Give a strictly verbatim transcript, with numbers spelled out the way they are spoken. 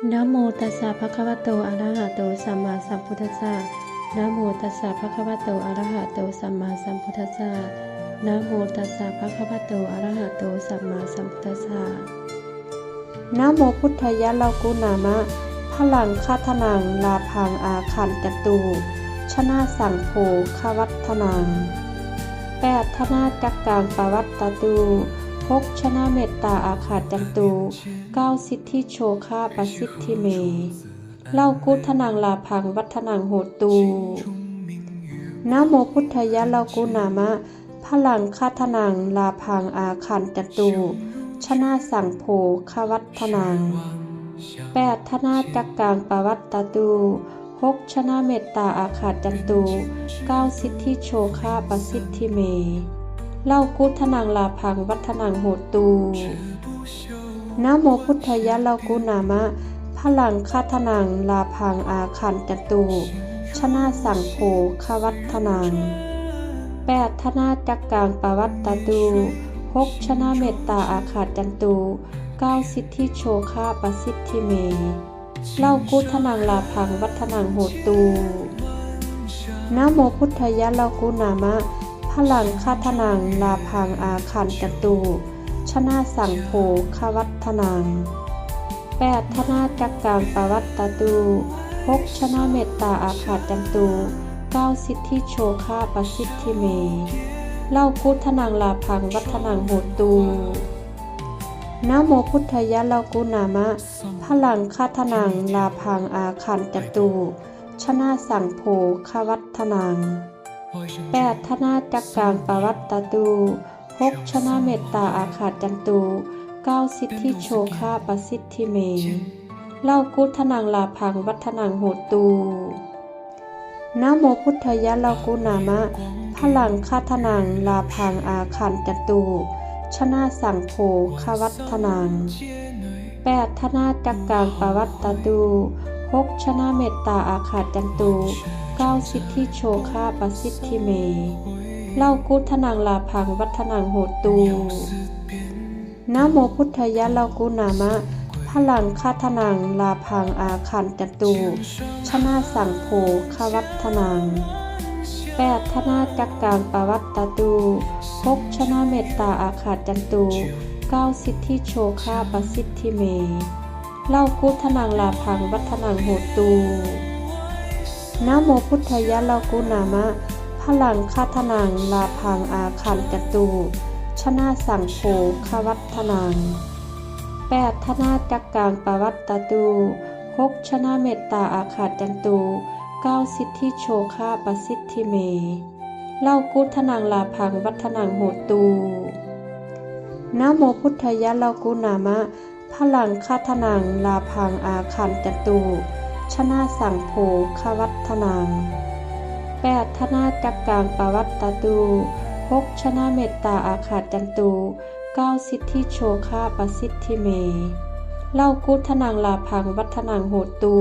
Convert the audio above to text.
Namo tassa bhagavato arahato sammāsambuddhassa. Namo tassa bhagavato arahato sammāsambuddhassa. Namo tassa bhagavato arahato sammāsambuddhassa. Namo buddhāya, เรากู้นามะ balaṃ ค่า dhanaṃ ลาภัง āgacchantu, ชนะ saṅgho ควัต dhanaṃ, แปด dhanacakkaṃ pavattatu, หก ชนะ เมตตา āgacchantu, เก้า siddhi jhogā pasiddhi me, เรากู้ dhanaṃ ลาภัง vaḍḍhanaṃ hotu. Namo buddhāya, เรากู้นามะ balaṃ ค่า dhanaṃ ลาภัง āgacchantu, ชนะ saṅgho ควัต dhanaṃ, แปด dhanacakkaṃ pavattatu, หก ชนะ เมตตา āgacchantu, เก้า siddhi jhogā pasiddhi me, เรากู้ dhanaṃ ลาภัง vaḍḍhanaṃ hotu. Namo buddhāya, เรากู้นามะ balaṃ ค่า dhanaṃ ลาภัง āgacchantu, ชนะ saṅgho ควัต dhanaṃ, แปด dhanacakkaṃ pavattatu, หก ชนะ เมตตา āgacchantu, เก้า siddhi jhogā pasiddhi me, เรากู้ dhanaṃ ลาภัง vaḍḍhanaṃ hotu. Namo buddhāya, เรากู้นามะ balaṃ ค่า dhanaṃ ลาภัง āgacchantu, ชนะ saṅgho ควัต dhanaṃ, แปด dhanacakkaṃ pavattatu, หก ชนะ เมตตา āgacchantu, เก้า siddhi jhogā pasiddhi me, เรากู้ dhanaṃ ลาภัง vaḍḍhanaṃ hotu. Namo buddhāya, เรากู้นามะ balaṃ ค่า dhanaṃ ลาภัง āgacchantu, ชนะ saṅgho ควัต dhanaṃ, แปด dhanacakkaṃ pavattatu, หก ชนะ เมตตา āgacchantu, เก้า siddhi jhogā pasiddhi me, เรากู้ dhanaṃ ลาภัง vaḍḍhanaṃ hotu. Namo buddhāya, เรากู้นามะ balaṃ ค่า dhanaṃ ลาภัง āgacchantu, ชนะ saṅgho ควัต dhanaṃ, แปด dhanacakkaṃ pavattatu, หก ชนะ เมตตา āgacchantu, เก้า siddhi jhogā pasiddhi me, เรากู้ dhanaṃ ลาภัง vaḍḍhanaṃ hotu. Namo buddhāya, เรากู้นามะ balaṃ ค่า dhanaṃ ลาภัง āgacchantu, ชนะ saṅgho ควัต dhanaṃ, แปด dhanacakkaṃ pavattatu, หก ชนะ เมตตา āgacchantu, เก้า siddhi jhogā pasiddhi me, เรากู้ dhanaṃ ลาภัง vaḍḍhanaṃ hotu. Namo buddhāya, เรากู้นามะ balaṃ ค่า dhanaṃ ลาภัง āgacchantu, ชนะ saṅgho ควัต dhanaṃ, แปด dhanacakkaṃ pavattatu, หก ชนะ เมตตา āgacchantu, เก้า siddhi jhogā pasiddhi me, เรากู้ dhanaṃ ลาภัง vaḍḍhanaṃ hotu. Namo buddhāya, เรากู้นามะ balaṃ ค่า dhanaṃ ลาภัง āgacchantu, ชนะ saṅgho ควัต dhanaṃ, แปด dhanacakkaṃ pavattatu, หก ชนะ เมตตา āgacchantu, เก้า siddhi jhogā pasiddhi me, เรากู้ dhanaṃ ลาภัง vaḍḍhanaṃ hotu.